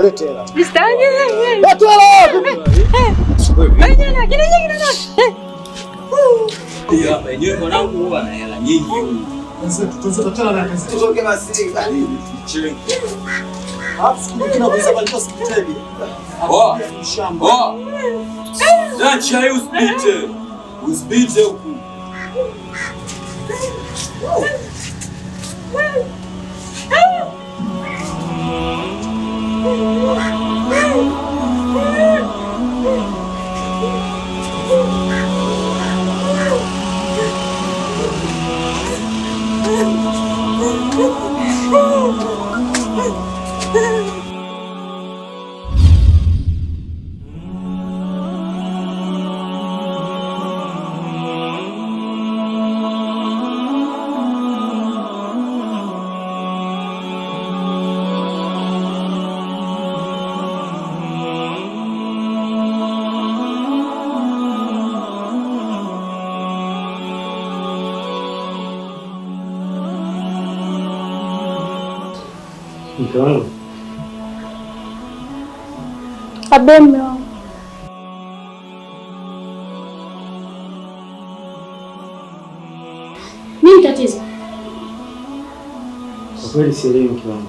Lete hela. Mistari. Lete hela. Hapa yenyewe mwanangu huwa ana hela nyingi huyu. Tutoke basi. Cheki. Alafu siku nyingine unaweza bali hospitali. Oh. Shamba. Oh. Acha hii usipite. Usipite huku. Mke wangu, Abe mume wangu. Nini tatizo? kwa kweli sielewi mke wangu.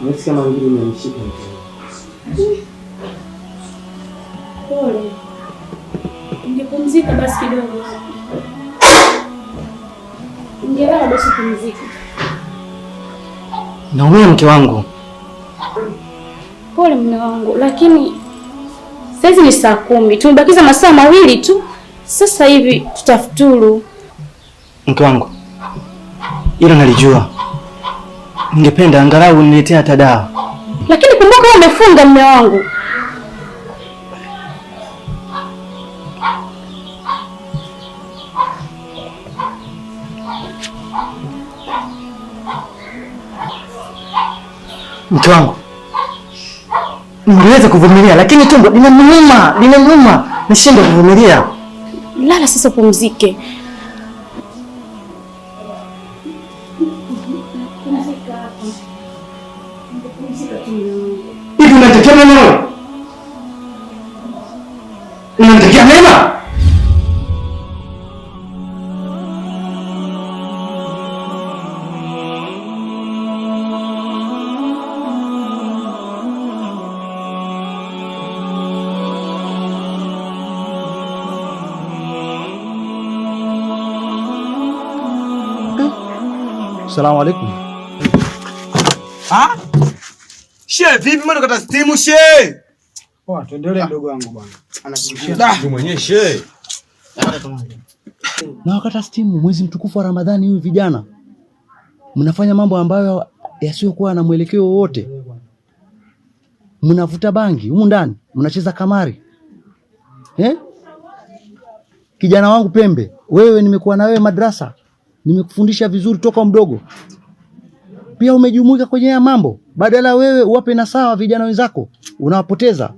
Nahisi kama ngiri imenishika mke wangu. Pole. Ungepumzika basi kidogo. Ungelala basi upumzike. Naumia mke wangu. Pole mume wangu, lakini saizi ni saa 10, tumebakiza masaa 2 tu. Sasa hivi tutafuturu. Mke wangu, hilo nalijua. Ningependa angalau uniletee hata dawa. Lakini kumbuka wewe umefunga mume wangu. Mke wangu, ningeweza kuvumilia, lakini tumbo linaniuma, linaniuma, nashindwa kuvumilia. Lala sasa upumzike. Pumzika hapa. Pumzika tu mume wangu. Hivi unanitakia mema wewe? Unanitakia mema? Salamu alaikum. Ah? She vipi mbona kata stimu she? Poa, tuendelee mdogo wangu bwana. Anakushia. Tu mwenyewe she. Na wakata stimu mwezi mtukufu wa Ramadhani huyu vijana. Mnafanya mambo ambayo yasiyokuwa na mwelekeo wowote. Mnavuta bangi humu ndani, mnacheza kamari. Eh? Kijana wangu Pembe, wewe nimekuwa na wewe madrasa. Nimekufundisha vizuri toka mdogo. Pia umejumuika kwenye haya mambo. Badala wewe uwape nasaha vijana wenzako, unawapoteza.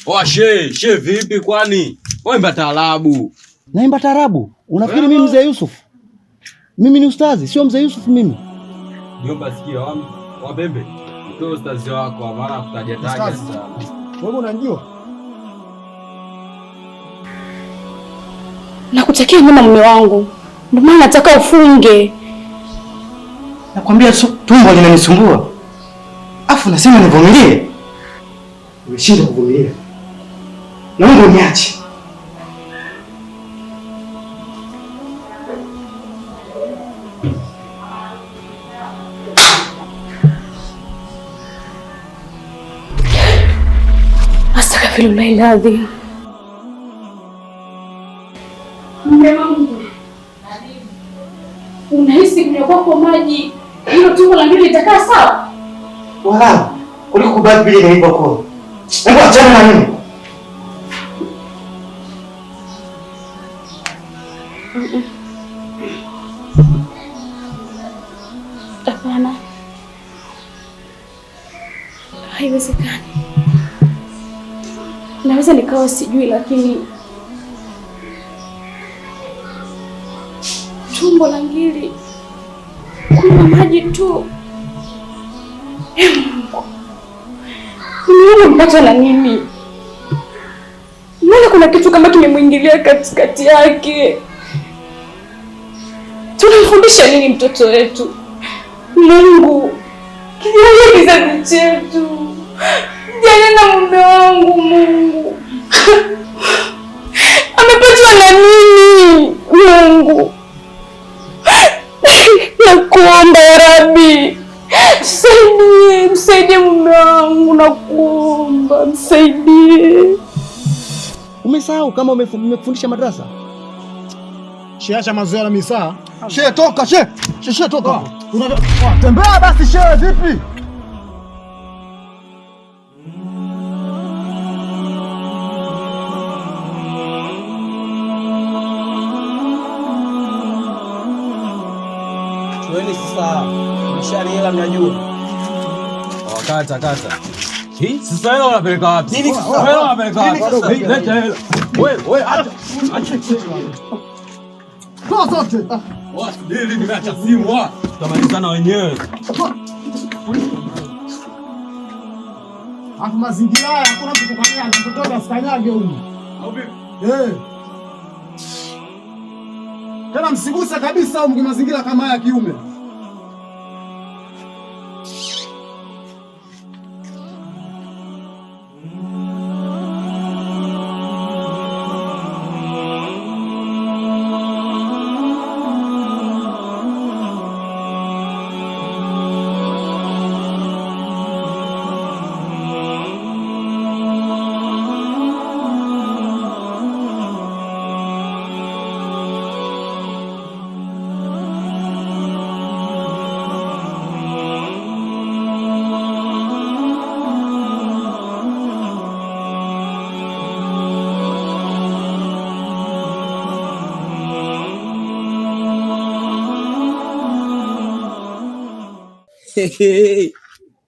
Oa she, she vipi kwani? Wewe imba taarabu. Naimba taarabu. Unafikiri mimi mzee Yusuf? Mimi ni ustazi, sio mzee Yusuf mimi. Niomba sikia wa Pembe. Mtoe ustazi wako maana kutaja taja sana. Wewe unanijua? Nakutakia mema mume wangu. Ndio maana nataka ufunge. Nakwambia tumbo linanisumbua. Afu nasema nivumilie. Nimeshindwa kuvumilia. Naomba uniache. Astaghfirullahalazim. Mume wangu, unahisi kunywa kwako maji hilo tumbo la ngiri litakaa sawa? Wala kuliko kubaki vile nilivyokuwa. Hebu achana na mimi. Hapana, haiwezekani. Naweza nikawa sijui, lakini tumbo la ngiri kunywa maji tu. Ee Mungu, Mume mpata na nini? Mbona kuna kitu kama kimemwingilia katikati yake? Tunamfundisha nini mtoto wetu? Mungu, kijalie kizazi chetu. Jalie na mume wangu Mungu. Amepatwa na nini? Mungu, nakuomba ya Rabbi, msaidie, msaidie mume wangu, nakuomba msaidie. Umesahau kama nimekufundisha madrasa? Shehe, acha mazoea na misaa. Shehe toka, shehe. Shehe toka. Tembea basi shehe, vipi? Chueni sasa. Mshani hela mnajua. Oh, kata kata. Hii sasa hela unapeleka wapi? Nini sasa? Hela unapeleka wapi? Nini sasa? Hii, leta hela. Wewe, wewe acha. Acha. Toa zote. Dili nimeacha simu wa. Tutamalizana wenyewe. Alafu mazingira haya hakuna mtu kukanyaga, mtoto asikanyage huyu. Au vipi? Eh. Tena msiguse kabisa humu mazingira kama haya kiume.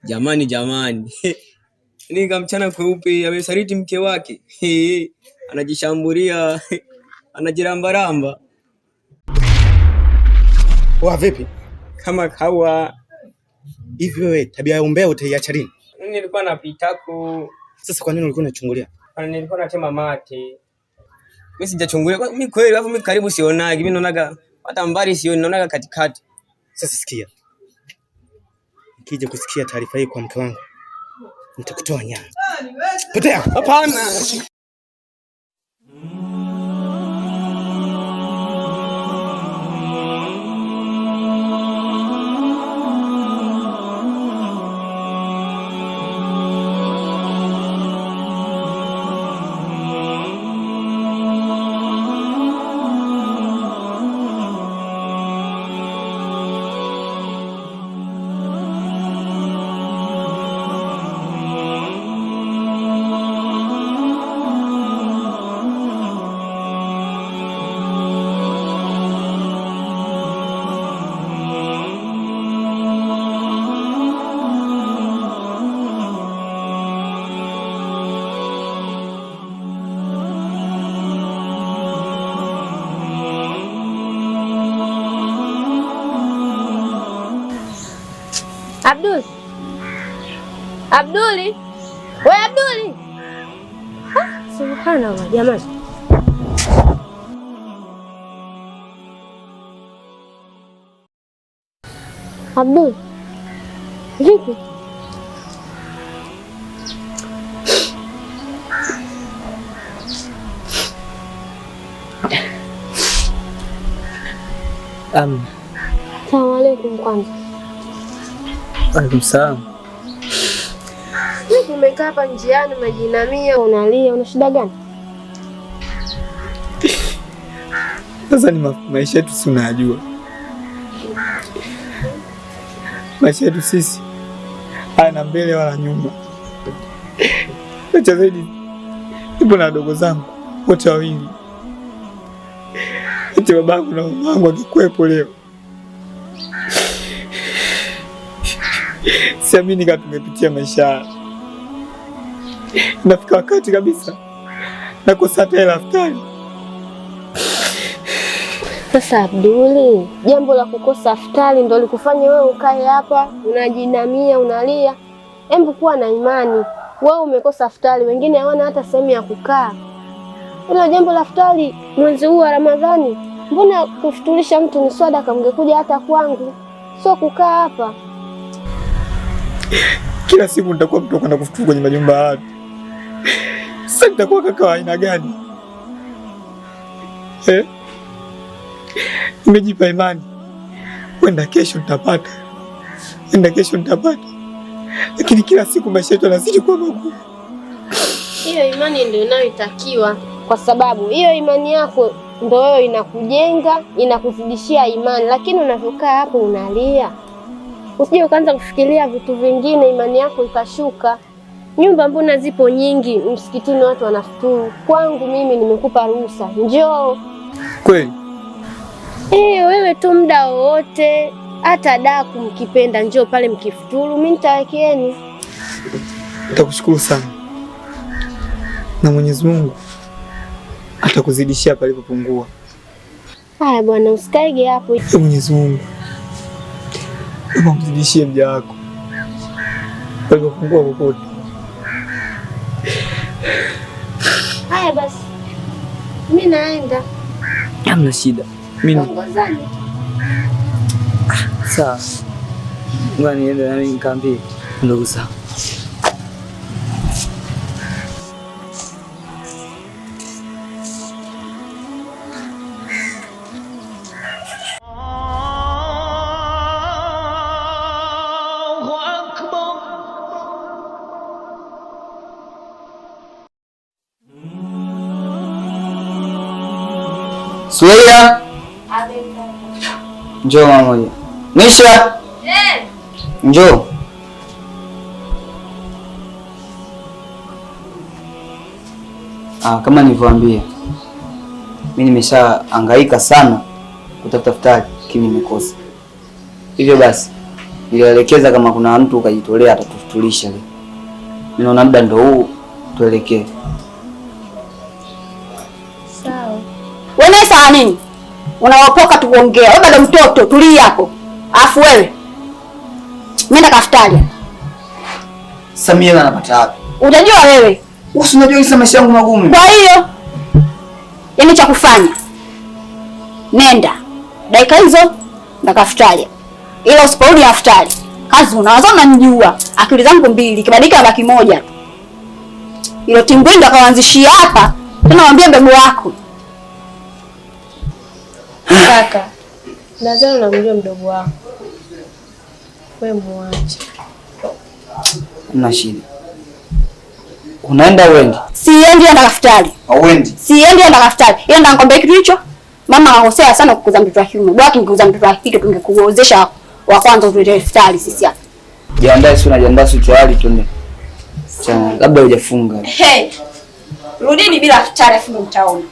Jamani, jamani, ninga mchana kweupe amesaliti mke wake, anajishambulia, anajirambaramba Wa vipi? kama kawa. Hivi wewe tabia ya umbea utaiacha lini? Mimi nilikuwa napitako, Sasa kwa nini ulikuwa unachungulia? nilikuwa natema mate. Mimi sijachungulia mimi kweli, alafu mimi karibu sionagi, mimi naonaga hata mbali sioni, naonaga katikati. Sasa sikia. Nikija kusikia taarifa hii kwa mke wangu, nitakutoa nyama. Potea. Hapana. Abdul. Abduli. We Abduli. Ah, subhanallah jamani. Abdul. Vipi? Amna. Salamu alaikum kwanza. Alaikum salam. Vipi umekaa hapa njiani umejinamia unalia, una shida gani? Sasa ni maisha yetu si unajua. Maisha yetu sisi hayana mbele wala nyuma. Acha zaidi nipo na wadogo zangu wote wawili. Eti babangu na mamangu akikuwepo leo, siamini kama tumepitia maisha haya. Inafika wakati kabisa nakosa hata hela futari. Sasa Abduli, jambo la kukosa futari ndo likufanye wewe ukae hapa unajinamia unalia? Hebu kuwa na imani, Wewe umekosa futari, wengine hawana hata sehemu ya kukaa. Hilo jambo la futari mwezi huu wa Ramadhani, mbona kufuturisha mtu ni swadaka? Mngekuja hata kwangu, sio kukaa hapa. Kila siku nitakuwa mtu kwenda kufuturu kwenye majumba ya watu. Sasa nitakuwa kaka wa aina gani? Eh? Nimejipa imani, wenda kesho nitapata, wenda kesho nitapata, lakini kila siku maisha yetu yanazidi kuwa magumu. Hiyo imani ndio inayotakiwa, kwa sababu hiyo imani yako ndio wewe inakujenga, inakuzidishia imani. Lakini unavyokaa hapo unalia, usije ukaanza kufikiria vitu vingine, imani yako ikashuka. Nyumba mbona zipo nyingi, msikitini watu wanafuturu. Kwangu mimi nimekupa ruhusa, njoo. Kweli? Wewe tu muda wowote, hata daku mkipenda, njoo pale mkifuturu, mimi nitawekeeni. Nitakushukuru sana na Mwenyezi Mungu atakuzidishia palipopungua. Haya bwana, usikaige hapo. Mwenyezi Mungu naomba mzidishie mja wako palipopungua popote. Haya basi, mimi naenda. Hamna shida. Mimi ongozani. Sawa. Ngoja niende na mimi nikaambie ndugu zangu. Suleia, njoo mama moja. Nisha, njoo. Kama nilivyoambia, mimi nimeshahangaika sana kutafuta futari, lakini nimekosa. Hivyo basi nilielekeza kama kuna mtu ukajitolea atatufutulisha leo. Mimi naona muda ndio huu, tuelekee. Sawa. Wewe sawa nini? Unawapoka tuongea. Wewe bado mtoto, tulia hapo. Afu wewe. Nenda kafutari. Samia anapata wapi? Unajua wewe. Usi unajua hisa maisha yangu magumu. Kwa hiyo yaani cha kufanya, nenda dakika hizo na kafutari. Ila usiporudi aftari, kazi unawaza unanijua. Akili zangu mbili, kibadilika baki moja. Ilo timbwinda kaanzishia hapa, tena waambie mdogo wako. Kaka, nadhani unamjua mdogo wako. Wewe muache. Hamna shida. Unaenda uendi? Siendi enda daftari. Auendi? Siendi enda daftari. Yeye ndo anakwambia kitu hicho. Mama akakosea sana kukuza mtoto wa kiume. Bora tungekuza mtoto wa kike tungekuozesha wa kwanza tuletee daftari sisi hapa. Jiandae, si unajiandaa si tayari twende. Chana, labda hujafunga. Hey. Rudini bila daftari afu mtaona.